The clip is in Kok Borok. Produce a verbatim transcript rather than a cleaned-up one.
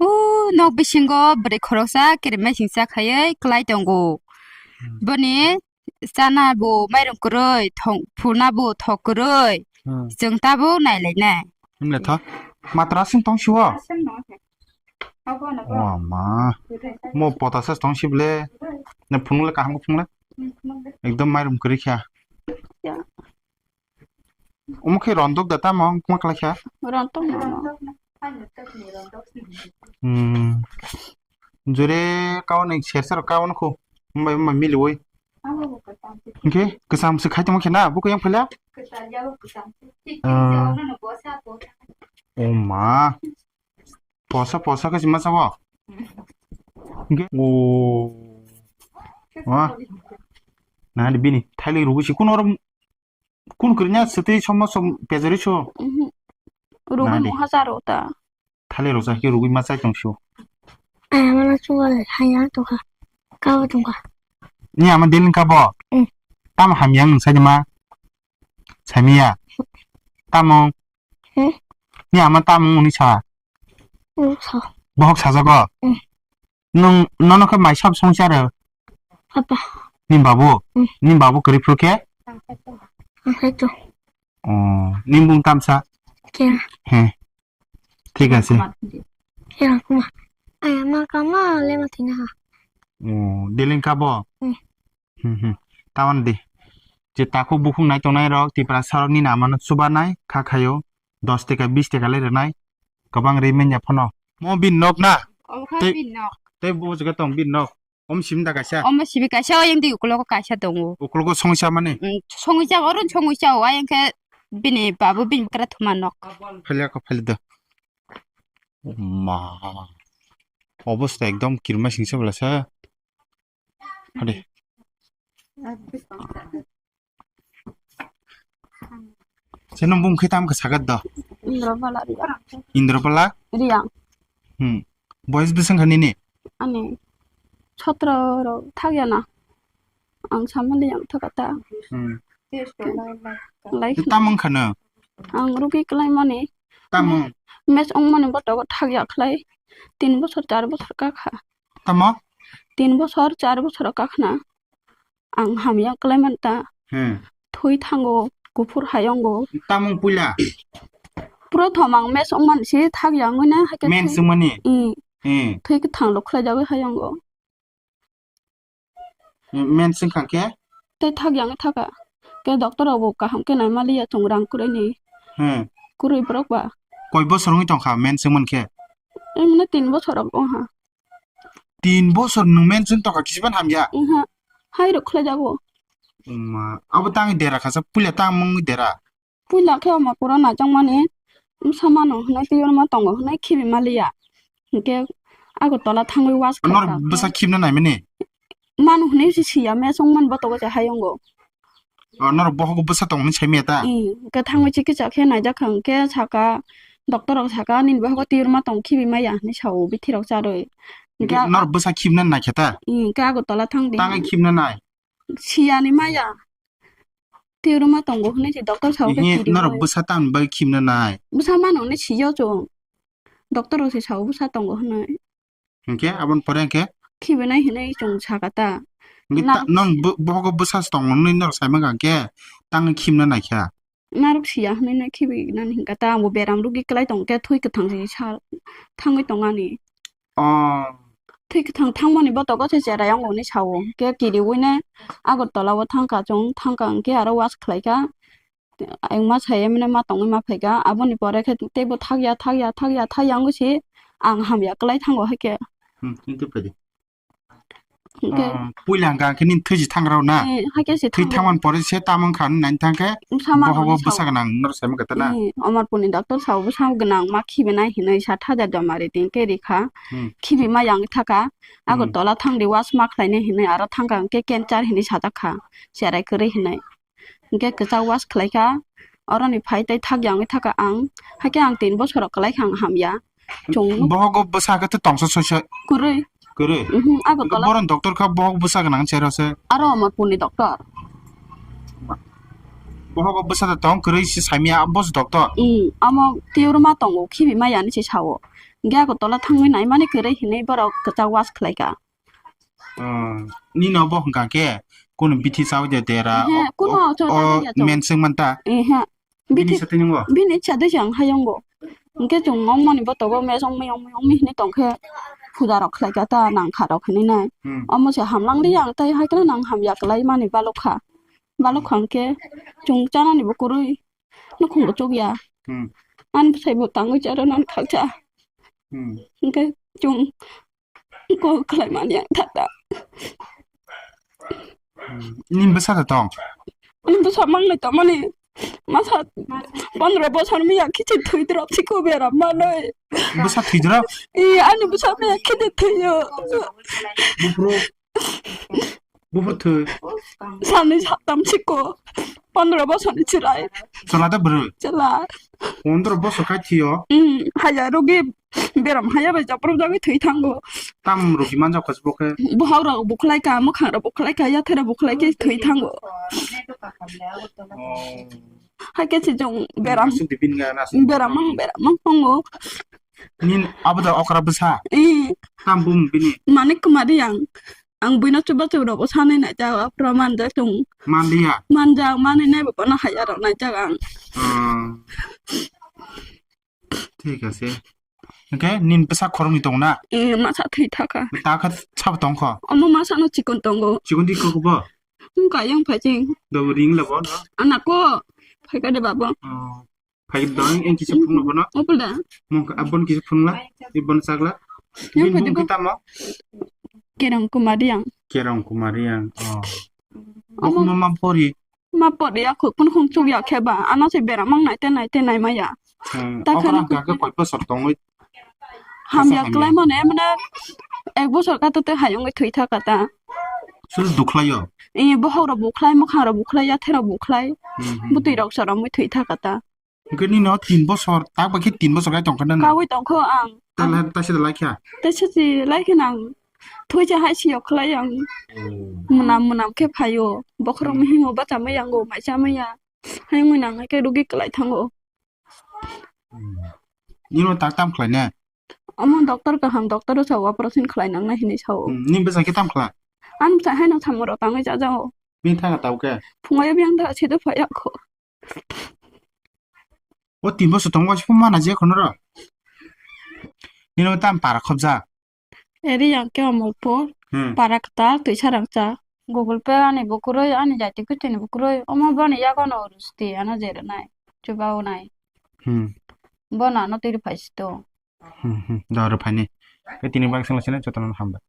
O nok bisingo bwrwi khoroksa keremai singsa khaiwi kwlai tongo. Hmm. Boni chana bo mairum kwrwi, thong-, phulna bo thok kwrwi. Hmm. Chwng tabuk nailainai. Himle tho. Matra sing tong siwo. O ma. Mo pota sa tong sibole. Ne phunuk le kaham ko phunuk le. Ekdom mairum kwrwi kha. Ya. Omo khe rondok da tamo wngma kwlai kha. Rondok no. Hmm. Jure kawan ni ser ser kawan ko. Mbai mbai mili woi. Hingke kwcham se khai tongma khe na buko yang phaila. Ah. O ma. Posa posa khe sima sabo. Hingke o. Wa. Na di bini thaili rugu si kuno oro. Kun kwrwngya swtwi somo som pejari so. Mhm. Rugwi nadi. Mungha charo ta. Thali rojak khe rugwi ma chai tong sio. Ayamano chuwal haya tongkha. Kabo tongkha. Ni ama delin kabo. Mm. Tam hamya ang sai ma. Samiya. Tamo. Hmm? Ni ama tamo ni sa. Bohok sajago. Mm. Nwng nono khe mai sab songcharo? Papa. Ni babu? Mm. Ni babu kwrwi phuru khe? Ang khe to. Oh, ni bung tamsa? Khe. He. Thik ase. Khe kuma. Aya ma kama le ma thina ha. Oh, delin kabo? Mm. Hmm, hmm. Tawan di. Je takhuk bukhuk nai tongnai rok Tiprasa rok ni namano chubanai kha khayo. Dos teka, bis teka le rwnai. Kwbang ri manya phano. Mo bin nok na? Omo kha tei, bin nok. Tei bo jaga tong bin nok. Om sim da kaisa. Omo sibi kaisa, oyang di ukulogo kaisa tongo. Ukulogo songwi sa mani? Mm, songwi sa, oron songwi sa, o ayang khe bini babu bini bwkra thuma nok. Phailya ko phailya da. Ma. Obosta ekdom kirma singsa bwlasa. Hadi. Seno bung khe tam khe sagat do. Indra Bala Riang. Indra Bala? Riang. Hmm. Boys bwswng kha nini? Ani sotro ro thak ya na. Ang samani yang thaka ta. Hmm. Lai. Tam wng kha no? Ang rugi klai mani. Tam wng? Mes ong mani botogo thak ya khlai. Tin bosor, char bosor ka kha. Tamo? Tin bosor, char bosor ka khna. Ang hamya klai man ta. Hmm. Thwi thango, kuphur hayongo. Tamung puila? Prothom ang mes ongmani si thak ya wngwi na, haikhe mens thwi wngmani? Hmm. Hmm. Thwi kwthang lo khlai jagwi hayongo. Mens wngkha khe? Tei thak ya wngwi thaka. Khe doctor rok bo kaham khe naima liya chwng rang kwrwi ni. Hmm. Kwrwi borok ba. Koi bosor wngwi tongkha mens wngmani khe? Wngmani tin bosor rok wngha. Tin bosor nwng menswng tongkha kisiban hamya. Wngha. Hai rok khlai jago. Wngma. Abo tangwi dera khasa puila tang mungwi dera. Puila khe omo pura najak mani. Bwsa mano hwnwi twi orma tongo hwnwi khibi maliya. Hinkhe Agartala thangwi was khlai. Nor bwsa khibna naimani? Mano hwnwi se siya me chwng mani botogo se hayungo. O, norok bohogo bwsa tongmani saimaya ta? Ih, hwnkhe thangwi chikitsa khe naijak kha, hwnkhe saka, doctor rok saka, "Nini bohogo twi rwma tong, khibi maya," hinwi sao bithi rok charwi. Hwnkhe hwnkhe norok bwsa khibna naikha ta? Ih, hwnkhe Agartala thang di. Tangwi khibna nai? Siyani maya. Twi rwma tongo hwnwi se doctor sao khe. Ih, twi rwma norok ya. Bwsa tamni bagwi khibna nai? Bwsa mano hwnwi siyo chwng. Doctor rok se sao bwsa tongo hwnwi. Hwnkhe aboni pore hwnkhe? Khibinai hinwi chwng saka ta. Hwnkhe ta-, narwk nang bo-, bohogo bwsa se tong nwnwi norok sai mankha hwnkhe tangwi khibna naikha. Narwk siya hinwi no khibinani hinkha ta, angbo beram rwgwi kwlai tongkhe thwi kwthang se sal thangwi tongani. Oh. Thwi kwthang thangmani botogo se cherai wngo hinwi sao. Hwnkhe kiriwi no Agartala o thangkha chwng, thangkha hwnkhe aro was khlaikha. Ayang ma sai emne ma tongwi ma phaikha, aboni pore khe teibo thakya, thakya, thakya, thakya wngwi se ang hamya kwlai thango haikhe. Hmm, thank you, Freddy. Hwnkhe ah, puila hwnkha khe nini thwi se thangrao na? Eh, haikhe se thwi thangmani pore se tamo wngkha hinwi naina thangkhe bohogo bwsa gwnang norok sai mankha ta na? Eh, Amarpurni doctor sao bwsa gwnang ma khibinai hinwi sa thaja joma ri tin khe rikha. Hmm. Khibi ma yang thaka, hmm, Agartala thangdi was ma khlainai hinwi aro thangkha hwnkhe cancer hinwi sajak kha, cherai kwrwi hinwi. Hwnkhe kwchak was khlaikha, oroni phai tei thakya wngwi thaka ang, haikhe ang tin bosoro kwlaikha ang hamya. Chwng nuk- Bohogo bwsa khe tongsa soisa. Kwrwi. Kwrwi? Mhm, Agartala. Borok doctor kha bohok bwsa gwnang se rw se. Aro Amarpurni doctor. Bohogo bwsa da tong kwrwi se saimya boss doctor. Mm, amo twi rwma tongo khibi maya hinwi se sao. Hingke ako tola thangwi naimani kwrwi hinwi borok kwchak was khlaika. Oh, nini obo hwnkha khe kunu bithi chawi de dera. Ehe, o, kunu o, chao o, tangwi ya chao. Men swngman ta. Ehe. Bini Bithi, satwi nungo? Bini chadwi se ang hayungo. Hingke chwng ongmani bo tobo mes ongmi, ongmi, ongmi hinwi tongkhe puja rok khlaika ta nangkha rok hinwi nai. Hmm. Omo se hamlang liya ang tei hai kheno nang hamya kwlai mani balokha. Balokha hingke chwng chanani bo kwrwi nukhung bo chukya. Hmm. Ani bwsai bo tangwi charo nani khakcha. Hmm. Hingke chwng Kok khlai mani ang thata. Hmm. Nini bwsa da tong? Ani bwsa manglai tongmani. Masa pondro bosor miya khichi thwi drop si ko beram manwi. Bwsa thwi drop? I, ani bwsa miya khichi thwiyo. Buphuru, buphuru thwi. Salni saptam si ko. Pondro bosor ni chwrai. Chwla da bwrwi? Chwla. Pondro bosor kai thwiyo? Hmm, haya rogi Beram haya bai japrok jagwi thwi thango. Tam rogi manjak kha bo khe? Bohok rok bukhwlai ka, mwkhang rok bukhwlai ka, yathai rok bukhwlai khe thwi thango. Oh. Hai khe se jong beram. Aswk di bini gana aswk. Beram mang, beram mang tongo. Nin abo da okra bwsa? Ee. Tam bum bini? Manik Kumar Reang. Ang buino chubachu rok bo sanai naijak, aphuru manjak tong. Manliya? Manjak, manwi nai bo bono haya rok naijak ang. Oh. Thik ase. Hwnkhe nini bwsa khoroknwi tongo na? Eh, masa thwi thaka. Ta kha sabo tong kho? Omo masa no chikon tongo. Chikon di kok bo? Wngkha yang phai ching. Do ring labo no? Ana ko. Phai ka de babo. Oh. Phai do ang kisa phung labo no? Opul da. Mong ka abon kisa phung la. Ibon sagla. Yang Bini phai de bung bo. Kita mo? Kerang Kumar Reang. Kerang Kumar Reang. Oh. Omo. Omo ma pori. Ma pori ya khuk phun khung chuk ya khe ba. Ano se beram mang nai te nai te nai ma ya. Hmm, ta okra khana hwnkha khe koi bosor tongwi? Hamya kasa hamya. Klai mane, mane ek bosor ka to te hayung thwi thaka ta. Sul dukhlai yo? Eh, bohok rok bukhlai, mwkhang rok bukhlai, yathai rok bukhlai. Hmm, hmm. Bwtwi rok choromwi thwi thaka ta. Hwnkhe nini o tin bosor, tak bai khe tin bosor kai tongkha na? Kawi tongkho ang. Tala, taisa da laikha? Taisa si laikha nang. Thwi cha hai si yok khlai ang. Oh. Mwnam mwnam khe phaio. Bokhorok Hmm. mihimo bachamai yango, maichamai ya. Hai mwnang hai khe rugi klai thango. Hmm. Nini o tak tam khlai ne? Omo doctor kaham, doctor o sao operation khlai nang nai hinwi sao. Hmm, nini bwsa khe tam khlai? Ani bwsa haino samung rok tangwi cha jao. Bini thaka tau khe? Phungo ya biyang da se do phai ya kho. O tin bosor tong waisa phano mana je khono ro. Nini o tam para khobjak. Eri yang khe omo po. Hmm. Para kwtal twisa rang cha. Google Pay ani bukuroi, ani jati kutini bukuroi. Omo boni yago no rusti ano jere nai. Chuba o nai. Hmm. Bono ano tiri phai sito. Hmm, hmm. Do ro phai ni. Ke tini bak sala sene chotano hambai.